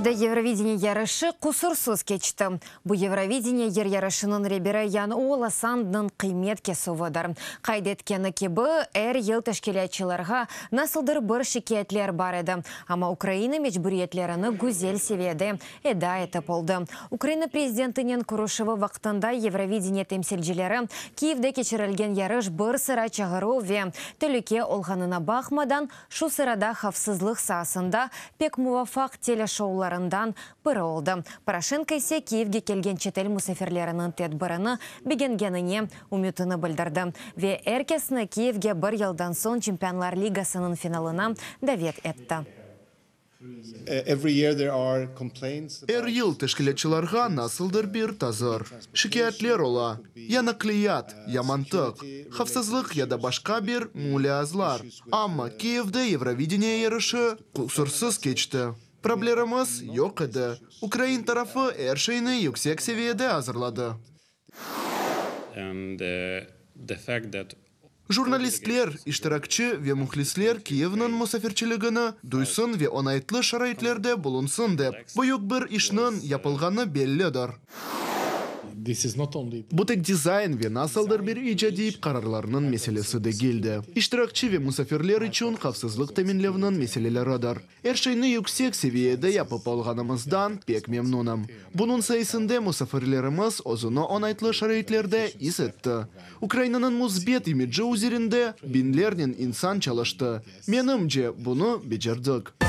Kiyevde Yevrovideniye yarışı qusursız keçti. Bu Yevrovideniye yır yarışınıñ reberi Yan Ola Sandnıñ qıymet kesüvidir. Qayd etkeni kibi, er yıl teşkilâtçılarğa nasıldır bir şikâyetler bar edi, amma Ukraina mecburiyetlerini güzel seviyede eda etip oldı. Ukraina prezidentinen körüşüvi vaqtında Yevrovideniye temsilcileri Kiyevde keçirilgen yarış bir sıra çağıruv ve telüke olğanına baqmadan, şu sırada havfsızlıq saasında, pek muvafaq teleşoularından biri oldı. Poroşenko ise Kiyevge kelgen çetel musafirleriniñ tedbirini begengenine ümütini bildirdi ve er kesni Kiyevge bir yıldan soñ Çempionlar Ligasınıñ finalına davet etti. Er yıl teşkilâtçılarğa nasıldır bir tazır, şikâyetler ola, ya naqliyat, ya mantıq, havfsızlıq ya da başqa bir mulâazlar. Amma Kiyevde Yevrovideniye yarışı qusursız keçti. Problemlerimiz yoq edi. Ukrain tarafı er şeyni yüksek seviyede azırladı. Jurnalistler, iştirakçi ve mühlisler Kiyevniñ musafirçiligini duysın ve oñaytlı şaraitlerde bulunsın dep, büyük bir işniñ yapılğanı bellidir. Bu tek dizayn ve nasıldır bir icadiy qararlarnıñ meselesi degil de, iştirakçi ve musafirler içün havfsızlıq teminlevniñ meseleleridir. Er şeyni yüksek seviyede yapıp olğanımızdan pek memnunım. Bunıñ sayesinde musafirlerimiz özüni oñaytlı şaraitlerde is etti. Ukrainanıñ müsbet imidji üzerinde biñlernen insan çalıştı. Menimce, bunı becerdik.